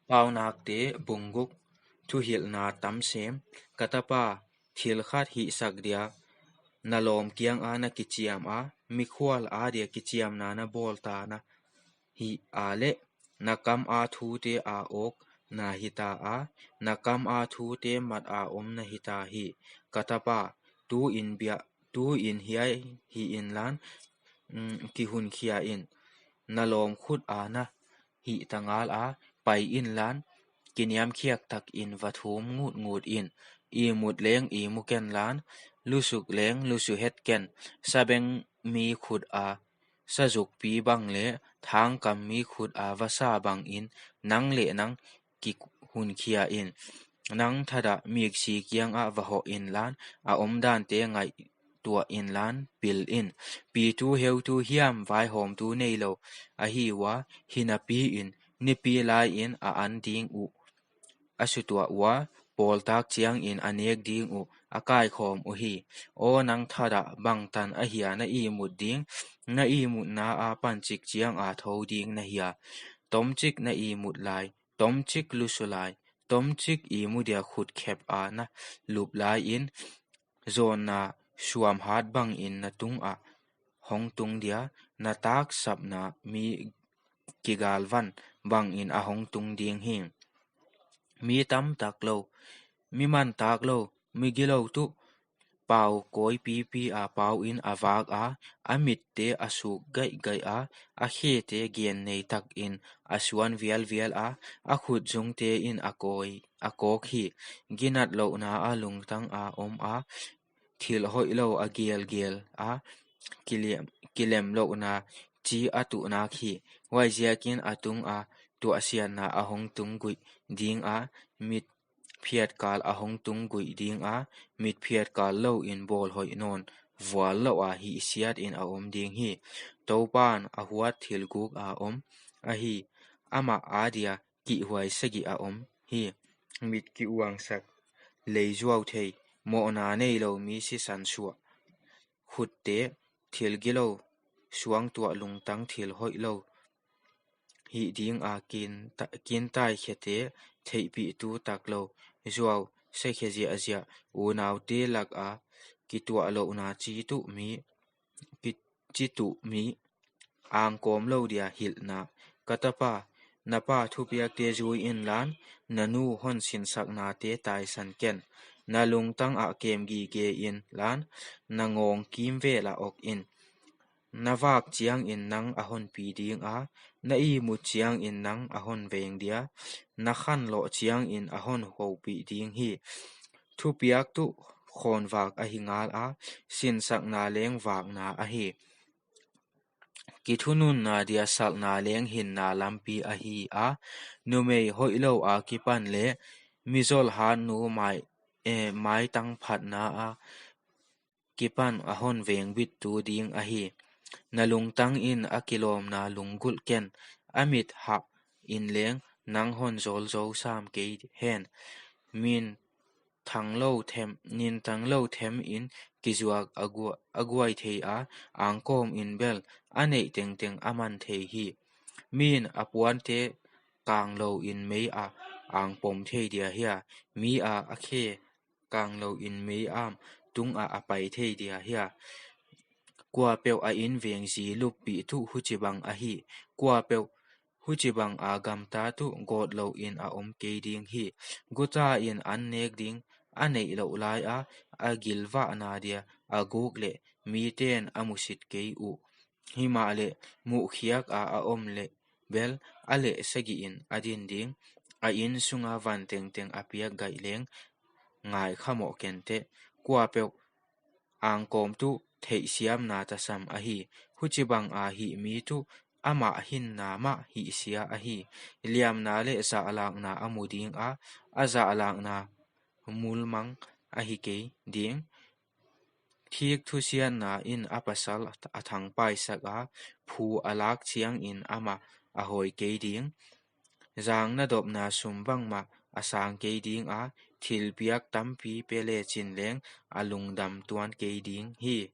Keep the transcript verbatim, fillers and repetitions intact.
Paunakte bung guk. Thuhilhna tam sem. Ka tapa, thil khat hihsak dia na lawm kianga na kichiam a, mikhual adia kichiamna na bawl ta na hih a leh, na kam a thute a awk na hita a, na kam a thute mat a om na hita hi. Ka tapa, tu in bia, tu in hiai hi inlan, mm, kihunkhia in, na lawm khut a na hih ta ngal a, pai inlan, kiniamkhiak takin va thum ngutngut in, ihmut leng ihmu kenlan, lusuk leng lusu het ken, sabengmi khut a sazukpi bang leh thangkammi khut a vasa bangin nang leh nang kihunkhia in. Nang thadah miksi kiangah va hoh inlan, a omdante ngaihtuah inlan, pil in. Pitu heutu hiam vaihawmtu neilou ahi ua, hinapi in, nipi laiin a an ding uh, a sutuah ua, pawltak chiangin a nek ding uh, a kaikhawm uhi. Aw nang thadah, bangtan ahia na ihmut ding, na ihmutna apan chik chianga thou ding na hia? Tomchik na ihmut lai, tomchik lusu lai, tomchik ihmu dia khut khep a na lup laiin, zawnna suamhat bangin na tungah hong tung dia, na taksapna mi kigalvan bangin a hong tung ding hi. Mi tamtak lou, mi mantak lou, mi gilou tuh pau kawi pipi a pau in a vak a, a mitte a suk gaihgaih a, a khete gen nei takin a suan vialvial a, a khutzungte in a kawi, a kawk hi. Ginat louhna a lungtang a om a, thil hoihlou a gelgel a, kilem, kilem louhna chi a tuh nak hi. Huaiziakin a tunga tuahsiatna a hong tung guih ding a, mit phiatkal a hong tung guih ding a, mit phiatkal louin bawl hoih nawn vual louh a hihsiat in a om ding hi. Toupan a huat thil guk a om ahi, amah adia kihhuai sagih a om hi. Mit kiuangsak, lei zuau thei, mohna neilou mi sisan suah, khutte, thil gilou, suangtuah lungtang thil hoihlou hih ding a kin ta-, kintai khete, theihpihtu taklou, zuau, sakhe ziahziah, unaute laka kituah louhna chi tuh mi, ki-, chi tuh mi, angkawm lou dia hilhna. Ka tapa, na pa thupiakte zui inlan, na nu hon sinsaknate taisan ken. Na lungtang ah kem gige inlan, na ngawng kimvel ah ok in. Na vak chiangin nang a hon pi ding a, na ihmut chiangin nang a hon veng dia, na khanloh chiangin a hon houpih ding hi. Thupiak tuh khawnvak ahi ngal a, sinsakna leng vakna ahi. Kithununna dia salhna leng hinna lampi ahi a, numei hoihlou a kipan leh mizolhat nu mai, eh, maitang phatna a kipan a hon vengbittu ding ahi. Na lungtang in a kilawmna lunggulh ken, a mit hah in leng nang hon zawlzou sam kei hen. Min thanglou them, nin thanglou them in kizuak a gua-, a guai thei a, angkawm in bel a neih tengteng a man thei hi. Min a puante kanglou in mei a angpom thei dia hia, mi a a khe kanglou in mei am tungah a pai thei dia hia. Kuapeuh a inveng zi luppih tuh huchibang ahi. Kuapeuh huchibang a gamta tuh gawtlou in a om kei ding hi. Guta in an nek ding a neihlouh lai a, a gilvahna dia a guk leh miten a musit kei uh. Himahleh muhkhiak a a om leh bel a leh sagih in a din ding. A insunga van tengteng a piak gaih leng ngai kha moh kenteh. Kuapeuh angkawm tuh theihsiamna tasam ahi. Huchibang a hih mi tuh amah hinna mah hihsia ahi. Liamna leh zahlakna a mu ding a, a zahlakna mulmang ahi kei ding. Thik thusiatna in a pasal a thangpaisak a, phu a lak chiangin amah a hawi kei ding. Zang nadopna sum bangmah a sang kei ding a, thilpiak tampi pe lechin leng a lungdam tuan kei ding hi.